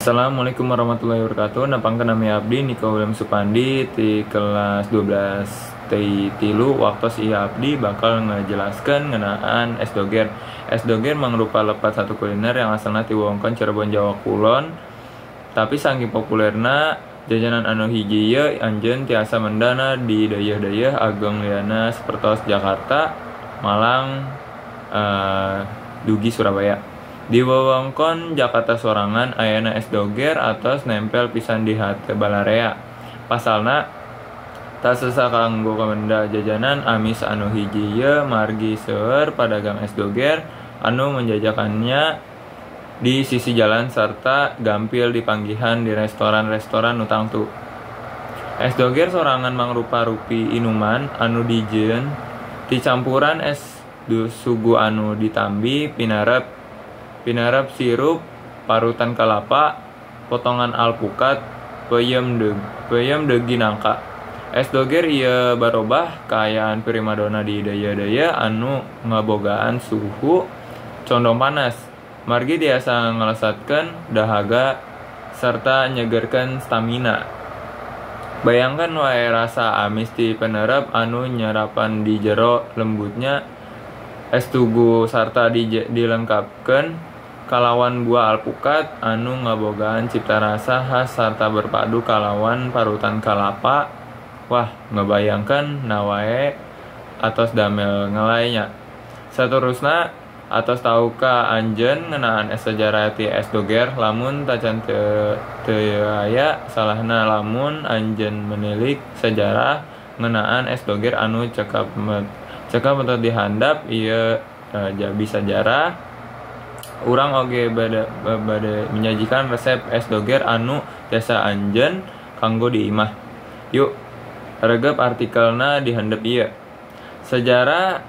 Assalamualaikum warahmatullahi wabarakatuh. Nepangkeun nami abdi Niko William Supandi ti kelas 12 TI 3. Waktos ieu abdi bakal ngejelaskeun ngeunaan es doger. Es doger mangrupa lepat satu kuliner yang asalna ti wewengkon Cirebon Jawa Kulon. Tapi saking populerna jajanan anu hiji ieu anjeun tiasa mendana di dayeuh-dayeuh ageng liana sapertos Jakarta, Malang, dugi Surabaya. Di wewengkon Jakarta sorangan ayana es doger atos nempel pisan di hate balarea. Pasalna tak sesah kanggo kamenda jajanan amis anu hiji ieu margi seueur padagang es doger anu menjajakannya di sisi jalan serta gampil dipanggihan di restoran-restoran nu tangtu. Es doger sorangan mangrupa rupi inuman anu dijieun ti campuran es sugu anu ditambi pinarep sirup, parutan kelapa, potongan alpukat, peyem degi nangka. Es doger ieu barobah kaayaan primadona di daya-daya anu ngabogaan suhu condong panas. Margi tiasa ngalesatkeun dahaga serta nyegerkeun stamina. Bayangkan wae rasa amis ti penerep anu nyerapan di jero lembutnya es tugu sarta dilengkapkeun kalawan buah alpukat anu ngabogaan cipta rasa khas sarta berpadu kalawan parutan kalapa. Wah, ngebayangkeun na wae atos damel ngelainya. Saterusna atos tau ka anjeun ngeunaan es sejarah ti es doger, lamun tacan teu aya salahna lamun anjeun menilik sejarah ngeunaan es doger anu cekap betot dihandap ieu jabi sajarah. Urang oge bade menyajikan resep es doger anu tiasa anjeun kanggo di imah. Yuk, regep artikelna dihandap ieu. Sejarah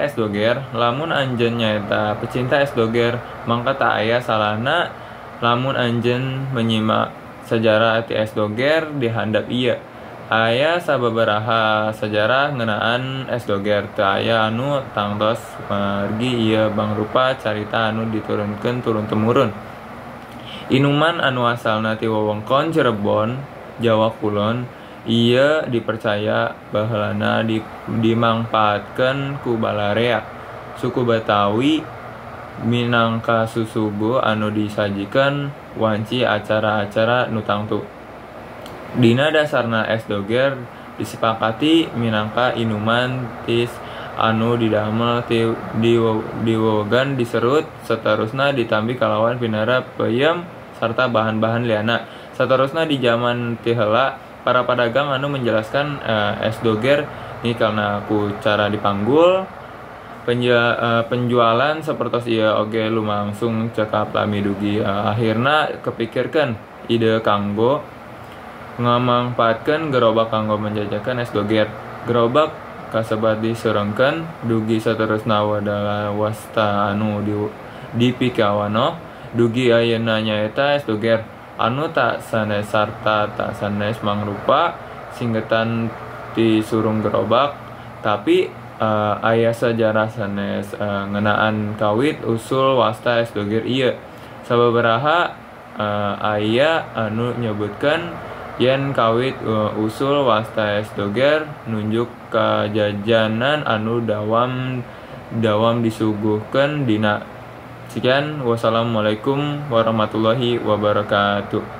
es doger, lamun anjeun nyaeta pecinta es doger, mangka tak aya salahna lamun anjeun menyimak sejarah ti es doger dihandap ieu. Aya sababaraha sejarah ngeunaan es doger, teu aya anu tangtos margi ieu mangrupa carita anu diturunkeun turun-temurun. Inuman anu asalna ti wewengkon Cirebon, Jawa Kulon, ieu dipercaya baheulana dimangpaatkeun ku balarea suku Betawi minangka susugu anu disajikeun wanci acara-acara nu tangtu. Dina dasarna es doger disepakati minangka inuman tis anu didamel diwewegan diserut saterusna ditambi kalawan pinarep peuyeum sarta bahan-bahan liana. Saterusna di jaman ti heula para pedagang anu menjelaskan es doger nikelna ku cara dipanggul. Penjualan sapertos ieu oge lumangsung cekap lami dugi akhirna kepikirkeun ide kanggo ngamangpaatkeun gerobak kanggo menjajakan es doger. Gerobak kasebat diseurengkeun dugi saterusna wadalawasta anu dipikawano dugi ayeuna nyaeta es doger anu tak sanes sarta tak sanes mangrupa singgetan ti surung gerobak, tapi aya sejarah sanes ngeunaan kawit usul wasta es doger ieu. Sababaraha aya anu nyebutkeun yen kawit usul wasta es doger nunjuk ka jajanan anu dawam disuguhkeun dina. Sekian, wassalamualaikum warahmatullahi wabarakatuh.